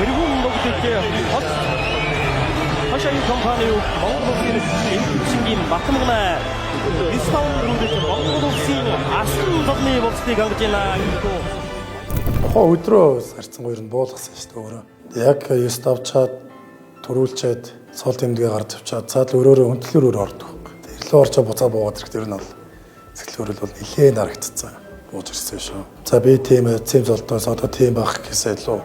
Тэргүүн бүгдээ хол Хошайн компани Монгол улсын эмчингийн Батмагнаа 9-5 рүүрэж Монгол улсын асан зовны болцлыг хангаж байна. Тухайн өдрөө харьцангуй ер нь буулгасан шүү дээ өөрөө. Яг 9 давчаад төрүүлчээд цол тэмдгээ гарч авчаад цаал өрөөрөө хөндлөөр өөр ордог. Тэрлөө орчоо буцаа буугаад ирэхэд ер нь бол сэтгэл хөдлөл бол нэлээд харагдцсан. Бууж ирсэн шүү. За би тийм цэм золдоос одоо тийм байх гэсэн илүү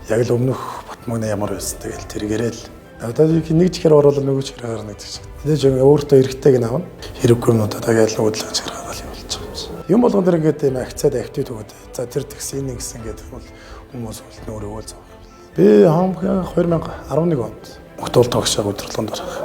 яг л өмнөх Батмагна ямар байсан тэгэл тэргээрээ л одоо нэг чихэр оруулал нөгөө чихэр гарна гэдэг шиг. Мэдээж өөртөө эргэтэйг нь авна. Хэрэггүй юмнуудаа тэгэл нөгөө чихэр гаргаал юм болж байгаа юм шиг. Юм болгон дэр ингээд тийм акцаад актив төгөөд. За тэр тэгсэн энэ ингэсэн гэдэг бол хүмүүс бол нөөрөө л зовх. Би хамгийн 2011 онд Мөхтөл тогшоо удирдлаганд орох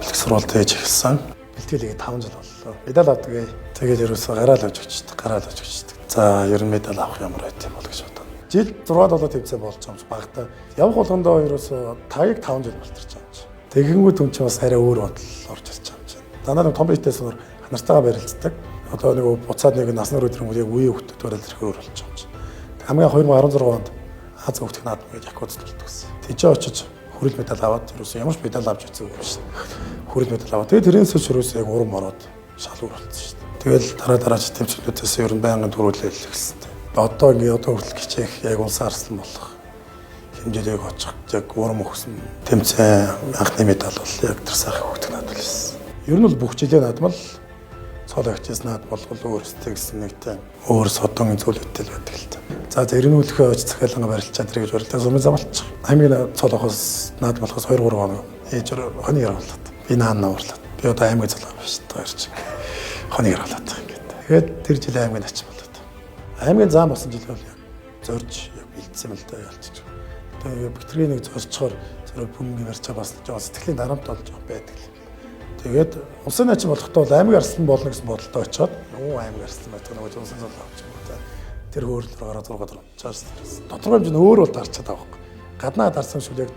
бэлтгэх сургалт хийж эхэлсэн. Бэлтгэлийг 5 жил боллоо. Медаль авдаг ээ. Тэгээд ерөөсөө гараал авч өчтдөг, гараал авч өчтдөг. За ер нь медаль авах ямар байт юм бол гэж бодно. Жил 6 7 тэмцээн болж байгаа юм чи багтаа. Явх болгондоо ерөөсөө тагыг 5 жил малтарч байгаа юм чи. Тэгэнгүүт хүн чинь бас арай өөр бодол орж ирж байгаа юм чи. Дандаа нэг том биетээс өөр ханартайгаа барилцдаг. Одоо нэг буцаад нэг насны өдөр юм яг үеийн хүүхдүүд барил ирэх өөр болж байгаа юм чи. Хамгийн 2016 онд Аз хүүхдийн наадам гэж Якутад болдог гэсэн. Тэжээ очиж хүрэл медаль аваад ерөөсөө ямар ч медаль авч үзээгүй юм шин. Хүрэл медаль аваад тэгээд тэрнээс хойш ерөөсөө яг урам ороод шал өөр болсон шүү дээ. Тэгэл дараа дараач тэмцээнүүдээс ер нь байнгын төрүүлээл эхэлсэн. Одоо ингээ одоо хүртэл хичээх яг улсын арслан болох хэмжээд яг очих яг урам өгсөн тэмцээн анхны медаль бол яг тэр сайхан хүүхдийн наадам байсан. Ер нь бол бүх жилийн наадам л цол агчээс наадам бол өөрсдөө гэсэн нэг тийм өөр содон зүйлүүдтэй л байдаг л та. За зэрэгнүүлэхээ очиж захиалга барилчаад тэр гэж барилдаа сумын замалчих. Аймгийн цол авахаас наадам болохоос 2 3 хоног ээж хоног яргалаад. Би наан уурлаад. Би одоо аймгийн цол авах шүү дээ хоёр чиг. Хоног яргалаад ингээд. Тэгээд тэр жил аймгийн ач болоод. Аймгийн заам болсон жил бол яг зорж яг бэлдсэн юм л да ялчих. Тэгээд бактерийн нэг зорчхоор зэрэг бөмбөг барьчаа бас жоо сэтгэлийн дарамт болж байдаг л. Тэгээд улсын начин болохдоо бол аймаг арслан болно гэсэн бодолтой очиод юу аймаг арслан байдаг нөгөө улсын цол авч юм уу. Тэр хөөрөл рүү гараад 6 дөрөв. Тодорхой хэмжээнд өөр бол дарчаад байгаа байхгүй. Гаднаа дарсан шиг яг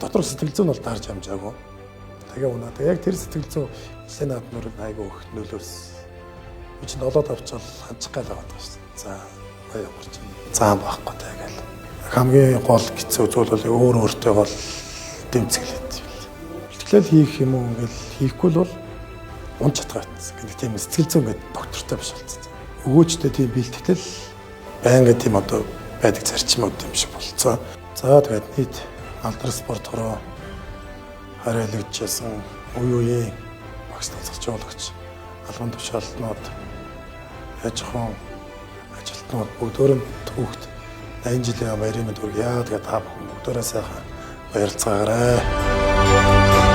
дотор сэтгэл зүйн бол дарж амжаагүй. Тэгээ унаа. Тэгээ яг тэр сэтгэл зүй улсын наадмаар айгүй их нөлөөлсөн. Би чинь 7 тавчаал ханчих гал аваад байгаа шүү дээ. За баяа ямар ч заан байхгүй тэгэл. Хамгийн гол хэцүү зүйл бол өөр өөртөө гол дэмцгэлээд. Бэлтгэлэл хийх юм уу ингээл хийхгүй л бол унж чадгаа байсан. Гэх тийм сэтгэл зүйн ингээд доктортой биш болсон. Өгөөжтэй тийм бэлтгэл байнга тийм одоо байдаг зарчмууд юм шиг болцсон. За тэгээд нийт алдар спорт руу харьяалагдчихсан үе үеийн багш тасгалжуулагч албан тушаалтнууд яж хон ажилтнууд бүгдөөр нь түүхт 80 жилийн баярын мэнд хүргье. Тэгээд та бүхэн бүгдөөрөө сайхан баярлцгаагаарай.